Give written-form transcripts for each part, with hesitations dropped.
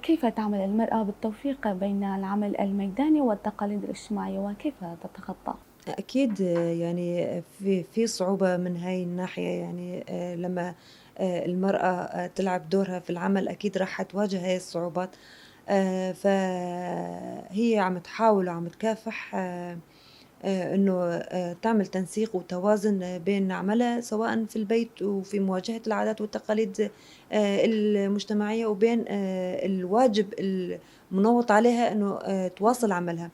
كيف تعمل المرأة بالتوفيق بين العمل الميداني والتقاليد الاجتماعية وكيف تتخطى؟ أكيد يعني في صعوبة من هاي الناحية، يعني لما المرأة تلعب دورها في العمل أكيد راح تواجه هاي الصعوبات، فهي عم تحاول وعم تكافح إنه تعمل تنسيق وتوازن بين عملها سواء في البيت وفي مواجهة العادات والتقاليد المجتمعية، وبين الواجب المنوط عليها إنه تواصل عملها.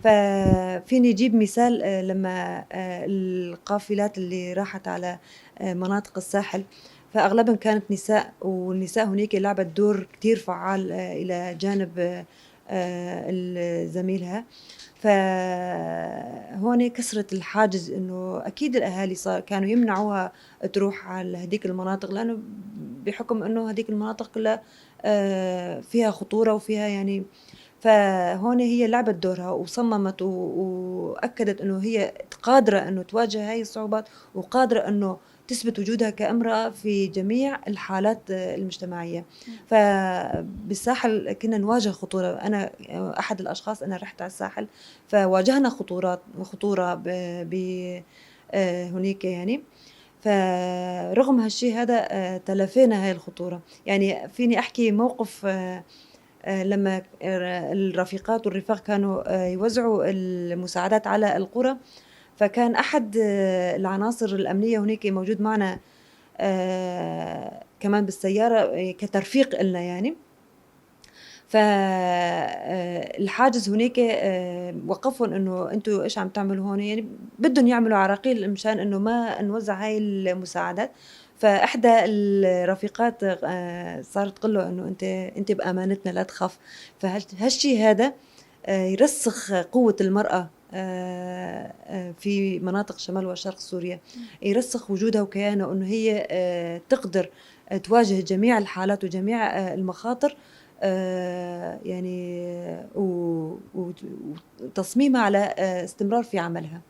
ففيني أجيب مثال لما القافلات اللي راحت على مناطق الساحل، فأغلبهم كانت نساء، والنساء هناك لعبت دور كتير فعال إلى جانب زميلها. فهون كسرت الحاجز إنه أكيد الأهالي صار كانوا يمنعوها تروح على هديك المناطق، لأنه بحكم إنه هديك المناطق كلها فيها خطورة وفيها يعني. فهون هي لعبت دورها وصممت وأكدت إنه هي قادرة إنه تواجه هاي الصعوبات، وقادرة إنه تثبت وجودها كامرأة في جميع الحالات المجتمعية. فبالساحل كنا نواجه خطورة، أنا أحد الأشخاص أنا رحت على الساحل فواجهنا خطورة هنيك يعني. فرغم هالشي هذا تلافينا هاي الخطورة. يعني فيني أحكي موقف لما الرفيقات والرفاق كانوا يوزعوا المساعدات على القرى، فكان أحد العناصر الأمنية هناك موجود معنا كمان بالسيارة كترفيق إلنا يعني. فالحاجز هناك وقفهم إنه أنتوا إيش عم تعملوا هون، يعني بدهم يعملوا عراقيل مشان إنه ما نوزع هاي المساعدات. فإحدى الرفيقات صارت تقول له إنه أنت بأمانتنا لا تخاف. فهالشي هذا يرسخ قوة المرأة في مناطق شمال وشرق سوريا، يرسخ وجودها وكيانها، إنه هي تقدر تواجه جميع الحالات وجميع المخاطر، يعني وتصميمها على استمرار في عملها.